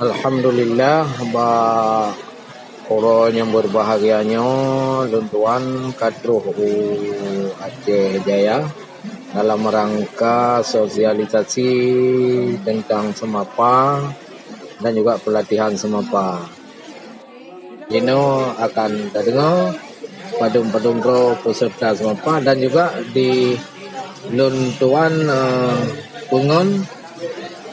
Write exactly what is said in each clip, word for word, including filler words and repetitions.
Alhamdulillah, bak uroe nyang berbahagia nyoe, lôn tuan ka troh u Aceh Jaya dalam rangka sosialisasi tentang seumapa dan juga pelatihan seumapa. Jinoe akan tadeungoe padum-padum droe peserta seumapa dan juga di lôn tuan, eh, peungon,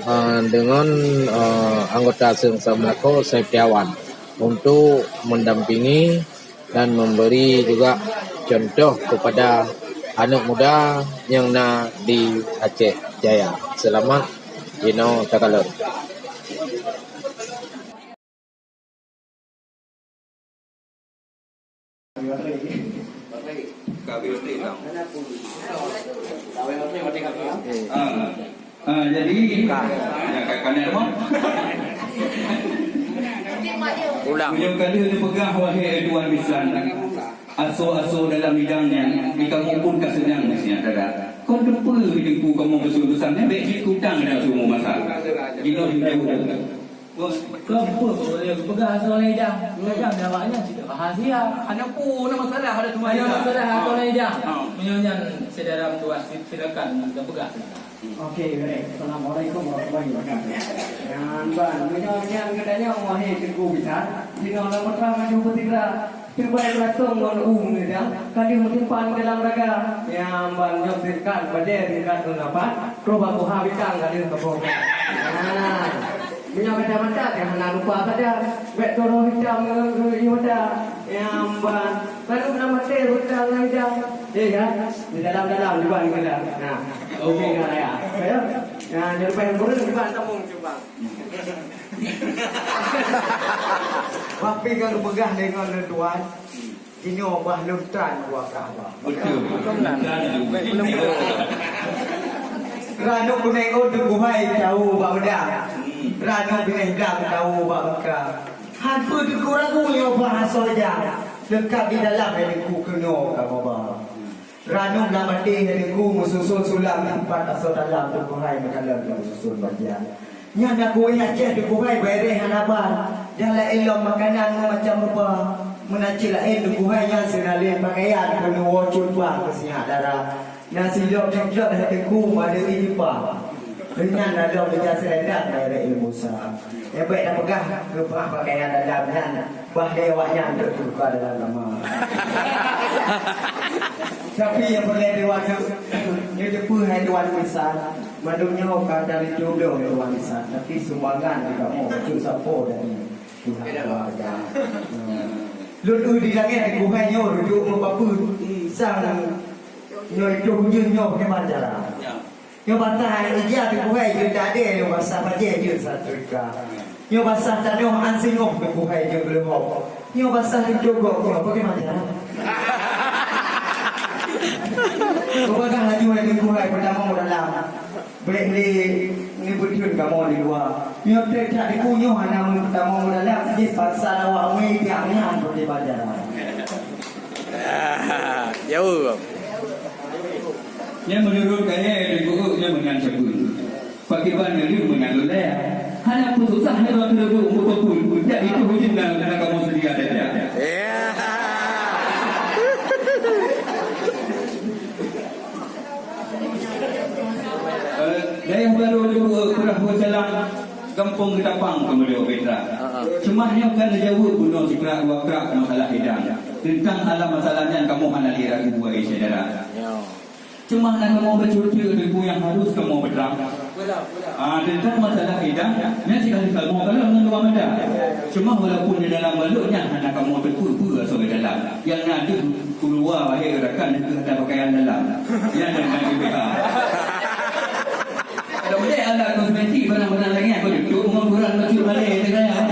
eh, deungon, eh, anggota Seungsa Meulako Septiawan untuk mendampingi dan memberi juga contoh kepada aneuk muda nyang na di Aceh Jaya. Seulamat jinoe takalon. Ah, ah, jadi, ya, ka-, ka na mah. Ulang. Meunyoe ka lheueh neupeugah, wahé tuan bisan, asoe-asoe dalam idang nyan, di kamoe pun ka seunang, Mak Dara. Kon teupeue di teungku kamoe beusun-beusan nyan, bèk jikutang dah seumeu masa. Jinoe jeuet jaweueb. Kon peue boleh geupeugah asoe lam idang? Kadang di awak nyan cit rahasia. Hana peue na masalah, ada cuma masalah asoe lam idang. Ha. Meunyoe nyan syedara meutuah, si-, silakan geupeugah. Okey, baik. Assalamualaikum warahmatullahi wabarakatuh. Nyan ban, meunyoe nyan geutanyoe, wahé teungku bisan, jinoe lam meutra maju beusigra. Teubai beulatong ngon u meuneuda, ka lheueh meusimpan dalam raga. Nyang ban nyoe singkat, bajèe singkat ngon lapan, troh bak tuha bintang ka lheueh ka boh. Nah, meunyoe kacamata teuh hana lupa saja, bèk toroh hitam ngon ié mata. Nyang ban, lalu dalam até bintang ngon idang. Eh, ya, di dalam-dalam di ban keuda. Nah, oke, nah, ya. Ya. Nah, jadi payah burung di ban tamong cuba. Tapi ka geupeugah lé ngon lôn tuan, jinoe bah lôn tan dua kah bah. Betul. Lôn tan dua. Ranub kunéng ôn teukuhai tahu bak beudang. Ranub binéh blang tahu bak beuka. Han peue teungku ragu nyoe bah asoe lam idang. Leungkap di dalam hai teungku keunoe kamoe ba. Ranub lam até hai teungku meususon sulam, teumpat asoe dalam teukuhai meukalon meususon baja. Nyan na kuéh Aceh teukuhai, bèrèh hana ban, dan laén lom makanan meumacam rupa. Meunan cit laén teukuhai nyan seunalén pakaian, peunuwoe cut bah keu sinyak dara. Na silop jeuet-jeuet hai teungku, padeuh ié jeupa. Nyan na lom ija seulendak bèrèh ilmu sa. Nyang bèk tapeugah keu bah pakaian dalam nyan, bah lé awaknyan trok teuka dalam kama. Tapi nyang peureulèe di watèe nyoe teupeue hai tuan bisan, mandum nyoe ka dari jodoh hai tuan bisan, tapi sumbangan di kamoe bacut sapo dari pihak keluarga. Lôn eu di langèt di kuhai nyoe reujok meupapeue, sang nyoe itu ujeuen nyoe pakriban cara. Nyoe basah ija teukuhai jeuet dadé, nyoe basah bajèe jeuet satrika. Nyoe basah tanoh an singoh teukuhai jeuet geuleumok. Nyoe basah teucogok nyoe bagaimana? Peugah laju hai teukuhai peutamong dalam. Bèk lé neubeuteun kamoe di luwa. Nyoe trép that diku nyoe hana meupeutamong dalam, jih paksa awak mui tiang nyan bagaimana? Jauh. Nyan meunurot gaya nyang geuh nyan meunan sapeue. Pakriban nyan meunan lôn lé. Hana peususah nyan lôn teuleubu meuteupeu. Jak itu hujin na, na kamoe seudia saja. Ya. Eh, dayah barô Teungku, Peurah Bocalang, gampông Keutapang, Keumeudo Petra. Ha, ha. Cuma nyoe ka neujaweueb bunoe sikrak dua krak masalah idang. Teuntang alam masalah nyan kamoe hana lé ragu, wahé syedara. Ya. Cuma na kamoe bacut teuk Teungku nyang harôh kamoe peutrang. Ah, teuntang masalah idang, nyan sikali kamoe kalon ngon dua mata. Cuma walaupun di dalam balok nyan hana kamoe teupeue peue asoe dalam. Nyang na deuh keuluwa wahé rakan deuh keu ata pakaian dalam. Nyan nyang na di B H. Kalau dek alat kosmetik barang-barang laén, aku duduk mengukuran bacut balik, kata saya.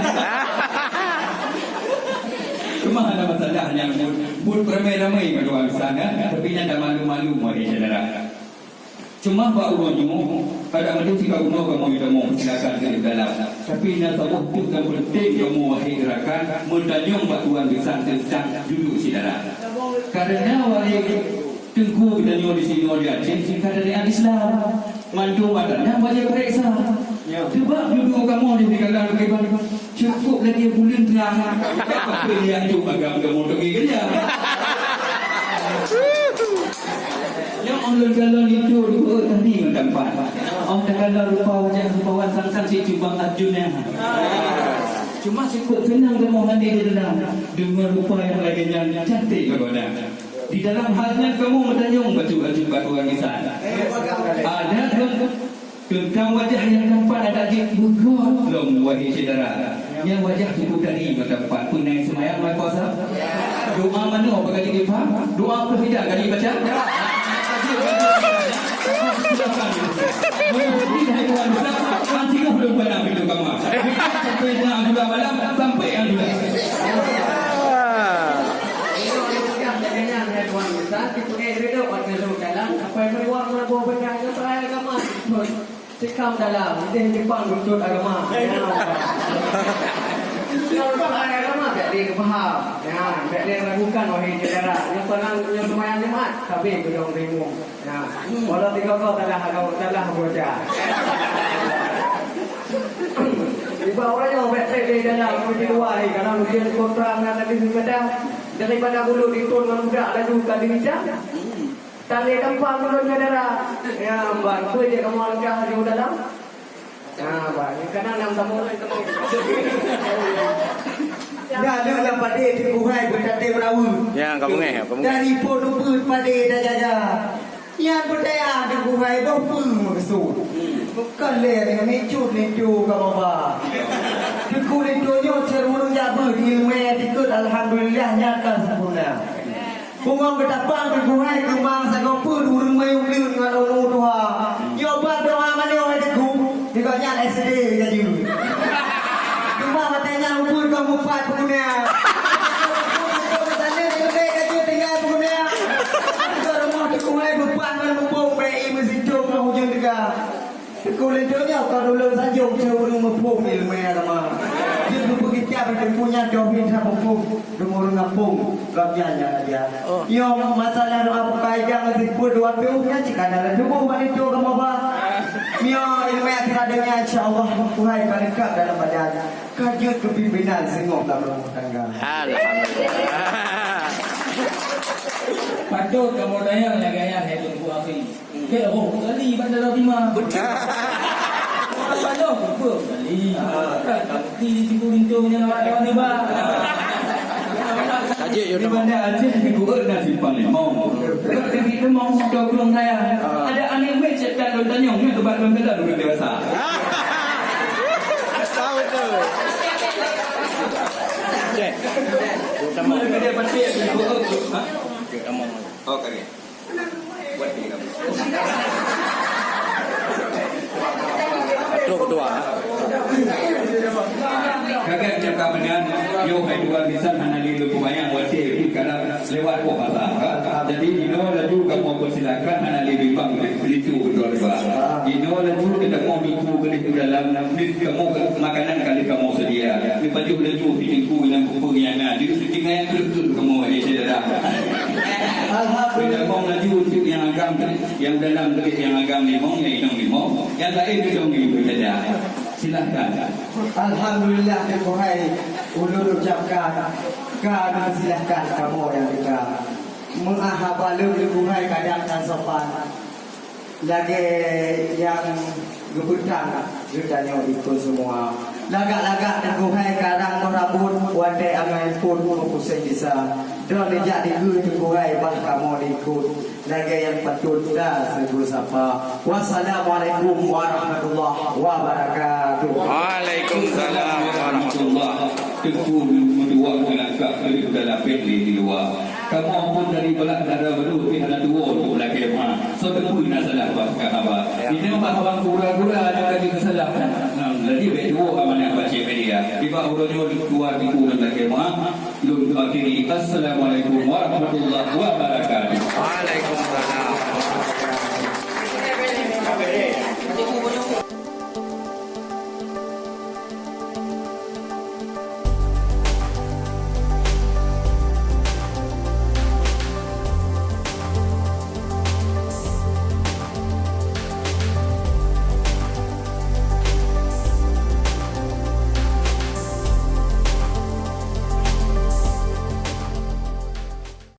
Cuma ada masalah yang buat, buat ramai-ramai pada orang sana, tapi yang dah malu-malu, wahai saudara. Cuma bak uroe nyoe, kada meusti ka unoe kamoe tamong, silakan ke dalam. Tapi na saboh tu yang penting kamoe, wahai rakan, meutanyong bak tuan bisan teuntang duduk syedara. Karena wahai Teungku geutanyoe disinoe di Aceh, singkat dari Islam. Mandum adat nyan wajéb peuriksa. Ya, sebab dudoe kamoe di dalam kiban cukup lagèe buleuen trang. Apa pun yang tu agam kamoe teungoh kerja. Nyang ulôn kalon itu dua tadi macam pan. Ong takalon rupa wajah rupawan sang-sang si cubang Arjuna. Cuma cukup senang kamoe hadir di dalam dengan rupa yang lagèe nyan cantik begoda. Di dalam hal nyan kamoe meutanyong bacut-bacut bak ureueng insan. Ada Teuntang wajah nyang tampan adak jeuet beugöt lom, wahé syedara. Nyang wajah Teungku Tari meutampan. Peue na seumayang lam puasa? Doa manoe bak ka jipaham? Doa peue hidang ka jibaca? Silakan. Meunyoe hai Tuhan Musa, an singoh lôn pandang pintoe kama. Bukan sampai na Abdullah malam, sampai Abdullah. Sikam dalam, idéh Jepang beutôi agama. Ya. Nyoe agama bèk lé geupaham. Ya, bèk lé ragukan, wahé syedara. Nyoe seunang, nyoe seumayang Jumat, sabe geudong rimueng. Ya. Walau tiga kau salah agama, salah baca. Iba ureueng nyoe bèk trép lé dalam, di luwa ni, kalau ujian kontra ngon Nabi Muhammad, daripada bulu ditun ngon budak laju ka dibincang. Tali gampang ulôn syedara. Ya, ban peue jeuet kamoe langkah laju dalam? Ya, ban. Kadang nam tamu. Dah leuh lam padé Teungku hai beutaté meuraweue. Ya, ka beungéh, ka beungéh. Dari po nupeue padé tajaga. Nyan beutaya Teungku hai boh peue meukeusut. Bukan lé ngon micut linto ka maba. Teungku linto nyoe cit ureueng jak beuet ileumèe dikeue, alhamdulillah nyan ka sempurna. Pungo geutapang Teungku hai keumang sagoe peuet ureueng mayueb leuet ngon ulu tuha. Nyoe bak doa manoe hai Teungku, di gobnyan S D ka jeuet. Cuma watèe nyan ubeut ka mupat peuguna. Ka jeuet tinggai peuguna. Di rumoh Teungku hai beupat ngon muphom bèk i meusitông ngon ujeuen teuga. Teungku linto nyoe kon ulôn sanjong, cit ureueng muphom ileumèe agama. Jeuet geupeugah kitab Teungku nyan doh bin sa muphom, deungon ureueng gampông, gobnyan nyang aja. Oh. Nyoe masalah doa buka idang ngon sipeuet dua ploh nyan cit ka na lam tuboh bak linto kamoe ba. Nyoe ileumèe akhirat donya insya Allah Teungku hai ka leungkap dalam badan. Ka jeuet keu pimpinan singoh lam rumoh tangga. Alhamdulillah. Patôt kamoe tanyong lagèe nyan hai Teungku Afri. Keu roh kali bak dalam lima. Betul. Apa lo kumpul kali. Ah, tak bukti di situ linto nyan awak kawan ni, bah. Tajik yo. Di Banda Aceh di Gurun na simpang limong. Di Banda Limong sudah gulung raya. Ah. Ada aneuk murid cek kan lôn tanyong nyoe tempat lôn kena dulu dewasa. Tahu tu. Cek. Utama. Dia pasti ha? Utama. Oh, kali. Trok keudua. Kakak cakap dengan, yo hai dua lisan hana lé leukumayang watèe pih kadang lewat poh asa. Jadi, inoe laju kamoe persilakan hana lé bimbang beulitu beutôi ba. Inoe laju teuka mo biku keudeh u dalam, kamoe makanan ka lheueh kamoe seudia. Dipajoh laju di teungku nyang peue nyang na. Di teungoh nyang keuneuk kamoe, ya syedara. Alhamdulillah. Kamoe laju untuk nyang agam, nyang dalam keudeh nyang agam limong, nyang inong limong, nyang laén inong limong saja. Silahkan. Alhamdulillah, Teungku hai, ulôn ucapkan, ka neusilahkan kamoe nyang teuka. Meu'ah haba lôn, Teungku hai, kadang tan sopan. Lagèe nyang geupeutang geutanyoe ikot seumua. Lagak-lagak Teungku hai kadang meurabot watèe angèn phôn meupuseng gisa. Droeneuh jak dikeue Teungku hai bah kamoe diikot. Lagèe nyang patôt taseugoe sapa. Wassalamualaikum warahmatullahi wabarakatuh. Waalaikumsalam warahmatullahi. Teungku meutuwah meulangkah keu dalam pét lé di luwa. Kamoe pun dari balak dara baru pih hana tuwo untuk lakèe ma. Soe teupeu na salah bah ka haba. Ya. Ini bah abang gura-gura nyang ka jisalah. Nah, jadi bèk tuwo amanah bak cik media. Tiba uroe nyoe dua minggu dan lakèe ma. Lôn akhiri. Assalamualaikum warahmatullahi wabarakatuh. Waalaikumsalam.